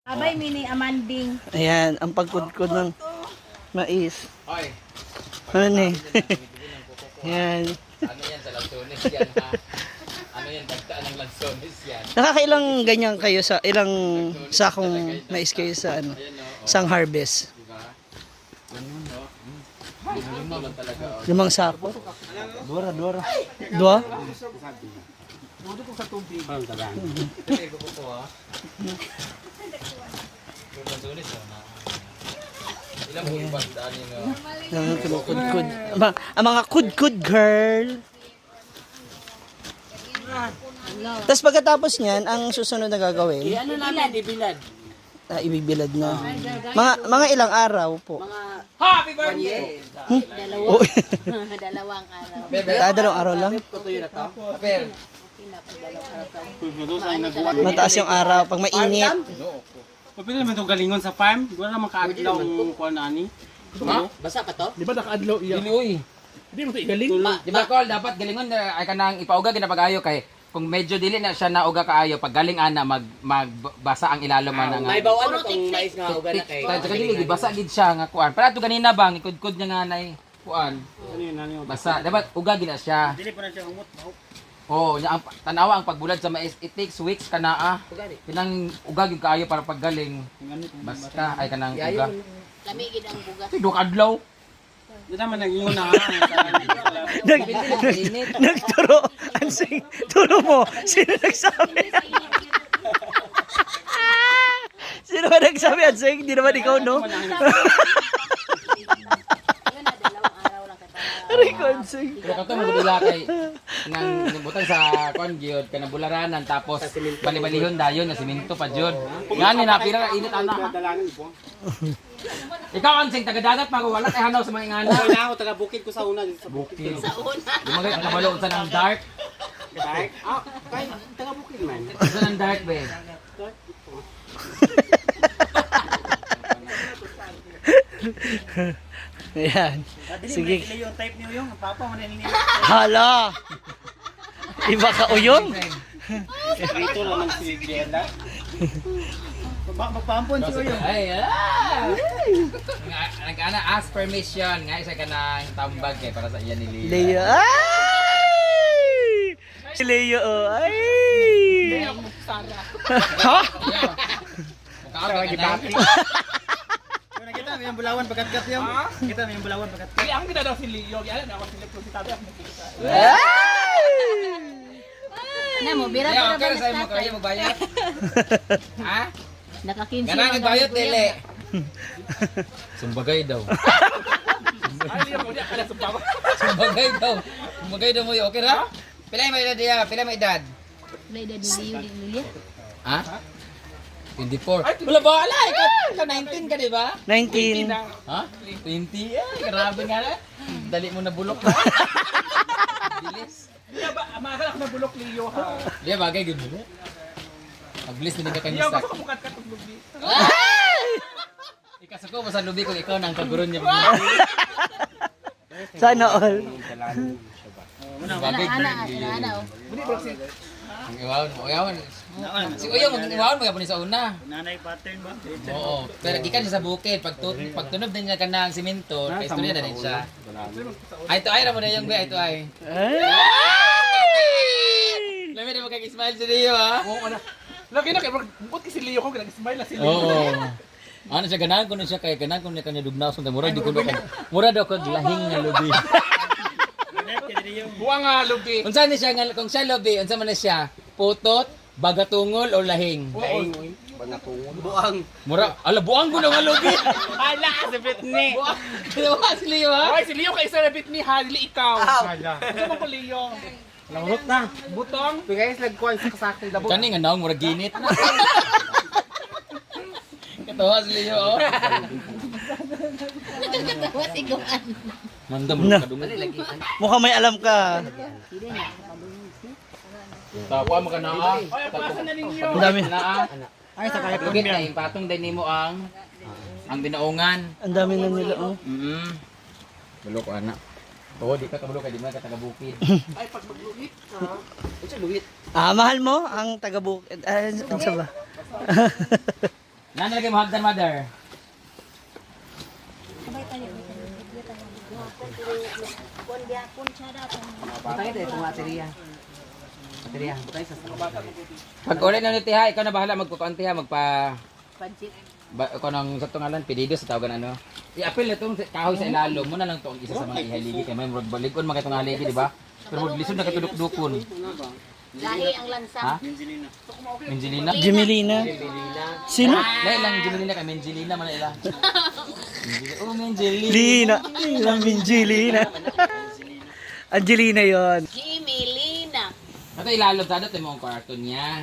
Abay mini amanding. Ayan, ang pagkudkod ng mais. Oy, Ano eh? Ayan. ano yan sa Lansones yan ha? Ano yan, dagtaan ng Lansones yan. Nakakailang ganyan kayo sa ilang sakong mais kayo sa ano, Ayan o, isang harvest? diba? Ganun no? Ganun lang talaga. Oh. 5 sako? Dua, dua. Dua? Ito ko po ha. Yung Lansones oh, na. Ilang buwan ba daan yun oh? Ang kinukudkod. Ang mga kudkod girl. Tapos pagkatapos niyan, ang susunod na gagawin, Ano namin, ibilad. ah, ibibilad na. Mga ilang araw po. Happy birthday! Dalawa. Oh, 2 araw. ah, 2 araw lang. Tutuyo na to. Per, Mataas yung araw pag mainit. Mapili naman itong galingon sa farm. Wala naman kaadlaw ang kuan ani. Ha? Basa ka to? Di ba nakaadlaw iya? Dili uy. Hindi mo ito igaling. Di ba call dapat galingon na ay kanang ipauga ginapagayo kay kung medyo dili na siya nauga kaayo pag galing ana mag magbasa ang ilalom man nga. May bawaan na tong mais nga uga na kay. Sa dili gibasa gid siya nga kuan. Para ato ganina bang ikudkod niya nga nay kuan. Ano yun, ano yun? Basa dapat uga gid na siya. Dili pa na siya umot. Oh, nya ang tanawa ang pagbulad sa mais, it takes weeks kana ah. Kinang uga gyud kaayo para paggaling. Basta ay kanang uga. Lami gid ang bugas. Di duha ka adlaw. Di naman nag-ingon na. Nag, nagturo. Ansing, turo mo. Sino nagsabi? Sino ba nagsabi, Ansing? Hindi naman ikaw, no? Yun na 2 araw lang kay para. Aray ko, Ansing. Pero kato mo dila kay nang butang sa kuan gyud kanang bularanan tapos bali-balihon dayon nga simento pa jud. Ngani na pira ka init ana. ha? Dalangan ibo. Ikaw ansing taga-dagat pa wala kay hanaw sa mga ingana. Wala ako taga bukid ko sa una dito sa bukid. Bukid. Sa una. Lumagay ang kabalo unsa ng dark. Dark. Ah, kay taga bukid man. Unsa ng dark be? Ayan. Sige. Yung type niyo yung papa mo na Hala! Iba ka uyong? Dito naman si Jella. Magpampon si Uyong. Ay, ah! Nga nag-ana ask permission nga isa ka ng tambag kay para sa iya ni Leo. Leo. Ay! Si Leo, oh. Ay! Ha? Mukha ka na. Nakita mo yung bulawan pagkatkat yung. Kita mo yung bulawan pagkatkat. Ay! Na mo bira Leo, para okay ba ra sa imo na kayo magbayot. Ha? Naka-15 Ganang man nagbayot kami, kuya. dili. Sumbagay daw. Sumbagay daw. Sumbagay daw mo okay ra? Pila may edad diya? Pila may edad? Wala edad ni Leo di Lilia. Ha? 24. Wala ba? Wala, ikaw 19 ka, di ba? 19. Ha? 20? Ay, grabe nga na. Dali mo na bulok na. Bilis. Di ba, maagal ako nabulok, Leo, ha? Di ba, bagay, good mo. Pag-bilis na ka Hindi ako kanyang gusto kamukat ka tong lubi. Ikasuko mo sa lubi kung ikaw na ang kaguron niya. Sana all. Bagay, Ana ana ana oh. Ang iwaon mo. Iwaon. Si Uyo, mag-iwaon mo sa una. Nanay pattern ba? Oo. Pero gikan siya sa bukid. Pag, pagtunob din niya ka ng simento, kay istorya na din siya. Ay, ito ay, ramo na yung ay, ito ay. Ay! Lami na magkag-smile si Leo, ha? Oo na. Lagi na, kaya bukod kasi Leo ko, nag-smile na si Leo. Oo. Ano siya, ganahan ko na siya, kaya ganahan ko na kanya dugnaw. So, mura, di ko na, mura daw kag lahing nga lubi. Buwa nga, lubi. Unsa ni siya, nga, kung siya lubi, unsa man na siya? Putot, bagatungol, o lahing? Buang. Mura, ala, buang ko na nga lubi. Hala sa Britney. Buang. Diba, si Leo, ha? Ay, si Leo kay isa na bit ni ha, dili ikaw. Gusto mo ko, Leo? Lamurot na. Butong? Bigay sila kuan sa kasakit dabo. Kani nga naong mura ginit. Katawa si Leo, oh. Nakakatawa si Guan. Mandam Na. kadungog. Mukhang may alam ka. Tawa mo ka na ah. Ay, ang pasa na ninyo. Ang dami. Na ah. Ay sa kaya Lugit na yung patong din nimo ang binaungan. Ang dami na nila, oh. Bulok ana. Oo, di ka kabulok kay di man ka taga bukid. Ay, pag magluhit ka. Unsa luhit? Ah, mahal mo ang taga-bukid. Ah, ano sa ba? Nana lagi mo hagdan, mother. Pag uli na ni Tiha, ikaw na bahala magkukuan, Tiha, magpa Pansit. ba, ko nang sa tungalan pedido sa tawagan ano. I-appeal na tong kahoy sa ilalom mo na lang tong isa sa mga ihaligi kay may murag balikon mga itong haligi, di ba? Pero murag lisod na katudok-dukon. Lahi ang lansa. Ha? Menjelina. Jimilina. Sino? Lahi lang Jimilina kay Menjelina man ila. Oh, Menjelina. Lina. Lina Minjilina. Angelina yon. Jimmy Lina. Ato ilalom sa dato mo ang kwarto niya.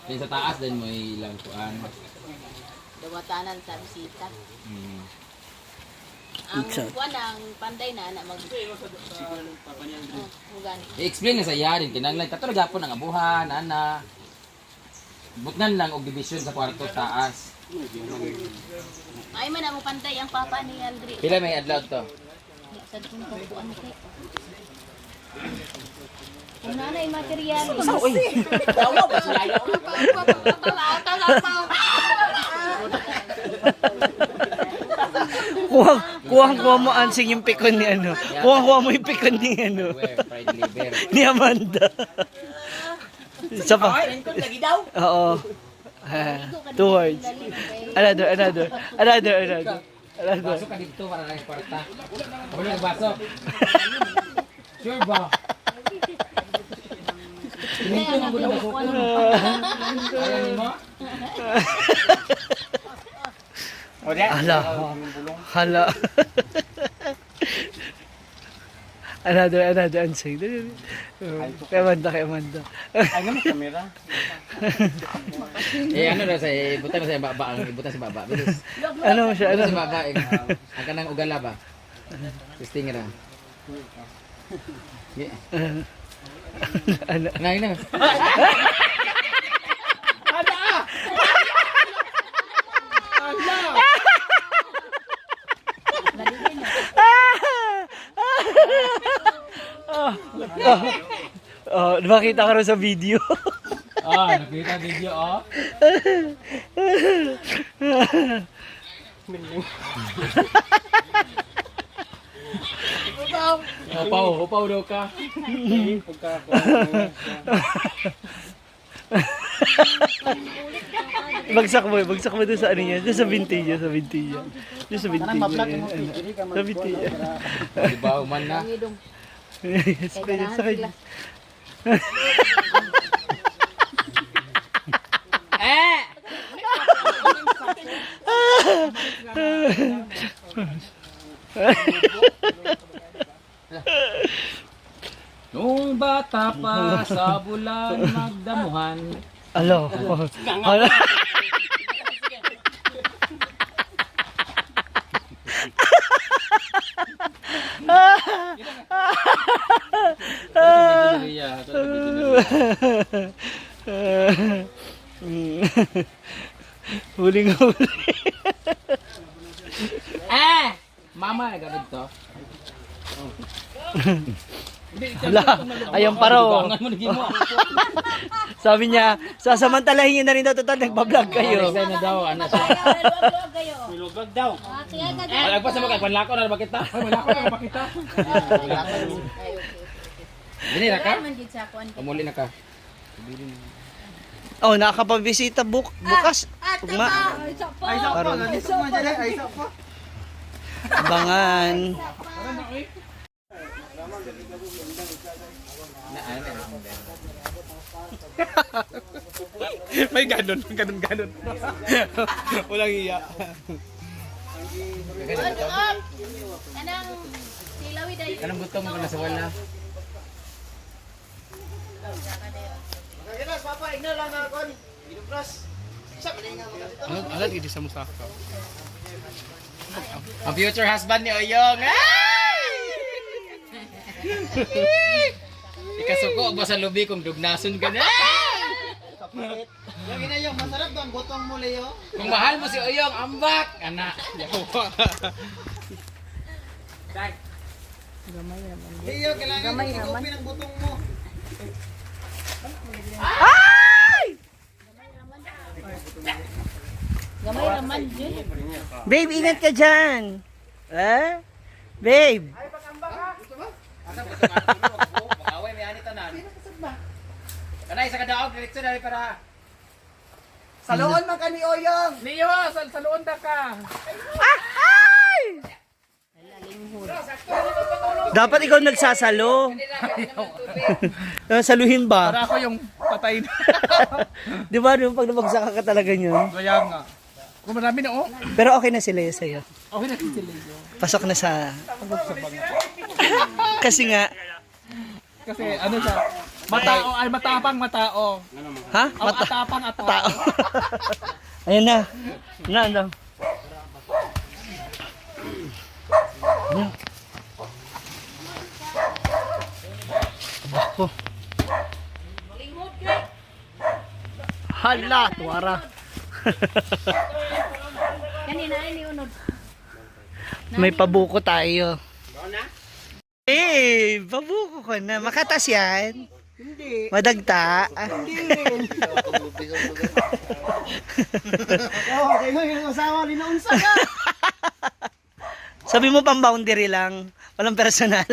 Then sa taas din mo ilang kuan. Dawatanan sa bisita. Ang Exact. kuan ang panday na na mag. Oh, gani. I-explain na sa iya rin kinahanglan kato ra gapon ang abuhan ana. Butnan lang og division sa kwarto taas. Ay man ang panday ang papa ni Andre. Pila may adlaw to? Sa kung kuan kay. Kung nanay material. Kuha, kuha, kuha mo ansing yung pikon ni ano. Kuha, kuha mo yung pikon ni ano. Where fried liver. Ni Amanda. Isa pa. Oo. Ah, two words. Another, another. Another, another. Another. Baso ka dito para lang kwarta. Wala ka baso. Sure ba? Siminto man gud ang baso. Kaya nimo? Hala. Hala. Another, another answer. Kay Amanda, kay Amanda. Ay, nga may kamera. Eh ano na sa ibutan mo sa baba ang ibutan sa baba. Bilis. Ano mo siya, ano? Ano sa baba? Eh, ang kanang ugala ba? Testing ra. Gi- Ano? Ngay na. Oh, nakita ka rin sa video. Ah, nakita video oh. Upaw, upaw daw ka. Bagsak mo doon sa ano niya, doon sa binti niya, sa binti niya. Doon sa binti niya. Ano, sa binti niya. Di ba human na? Yes, kanya, sa kanya. Eh! Nung bata pa sa bulan magdamuhan. Alo. Alo. Huling huli. Eh! Mama, nagagad to. Hala, ayang paro. Dugangan mo lagi mo. Sabi niya, sasamantalahin niyo na rin daw total, nagpa-vlog kayo. Next time na daw, ano siya. Luwag kayo. Nilugag daw. Kaya ka Malagpas na mo kay panlako na ba kita? Ay, malako na ba kita? Dili ra ka? Man gid sa kuan. Pamuli na ka. Oh, nakakapabisita bukas. Ugma. Ay, isa pa. Nandito mo dyan eh. Ay, isa pa. Abangan. May ganun, ganun, ganun. Walang iya. Kanang silawi dayon. Kanang gutom ko na sa wala. Kailas, papa, igna lang na ako. Ginupras. Sa maninga mo kasi. Alat gid sa musaka. Ang future husband ni Oyong. Ay! Ikasuko ba sa lubi kung dugnason ka na? Yung ina yung masarap ba ang botong mo, Leo? Kung mahal mo si Oyong, ambak! Ana. Leo, kailangan mo igupin ang botong mo. Gamay raman yun. Babe, ingat ka dyan. Eh? Babe. Away may ani tanan. Kanay sa kadaog diretso dali para. Saloon man ka ni Oyong. Leo, sa luon ta ka. Dapat ikaw nagsasalo. Saluhin ba? Para ako yung patay na. Di ba, no, pag nabagsak ka talaga niyan? Kaya nga. Kung marami na oh. Pero okay na sila yun sa'yo. Okay na si Leo. Pasok na sa... Kasi nga, Kasi ano siya, matao ay matapang matao. ha? Ang atapang atao. Tao. Ayan na. Na, ano. Ayan. Ako. Hala, tuwara. Kanina ay niunod. May pabuko tayo. Eh, pabuko ko na. Makatas yan. Hindi. Madagta. Hindi rin. Oh, okay mo yung asawa linaunsa ka. Sabi mo pang boundary lang. Walang personalan.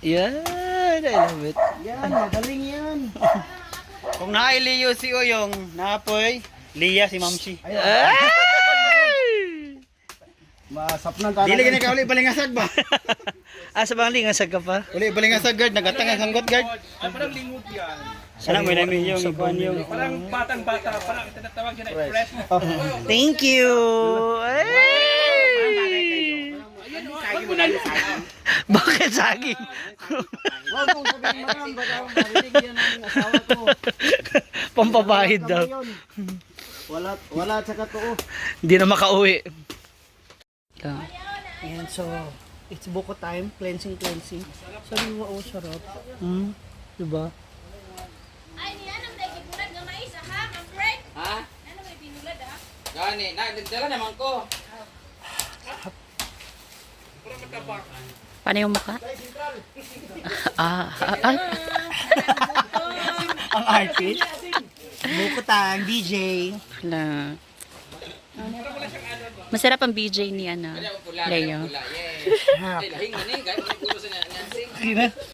Yan, I love it. Yan, magaling yan. Kung naay Leo si Oyong, naapoy, Lia si Mamsi. Ay! Masapnan ka. Dili gani ka uli balingasag ba? Ah, sa bang lingasag ka pa? Uli balingasag guard, nagatang ang sanggot guard. Ay, parang lingod yan. Sana mo namin yung ikuan yung Parang batang-bata, parang tinatawag siya na fresh. Thank you! Ay! Bakit saging? Wag mong sabihin ma'am, baka marinig yan ang asawa ko. Pampabahid daw. Yun. Wala, wala sa katuo. Hindi na makauwi. Ayan, so, it's buko time. Cleansing, cleansing. Sariwa, oh, sarap. Diba? Ay, niya nang may gibulad nga mais, aha, Ma'am Greg. Ha? Ano may binulad, ah? Gani, na dala naman ko. Paano yung mukha? Ah, ah, ah. Ang artist. Buko time, BJ. Hala. Masarap ang BJ ni ano, Kaya pula, Leo. pula. Yeah. Ay lahing man eh, gay mo sa Nancy.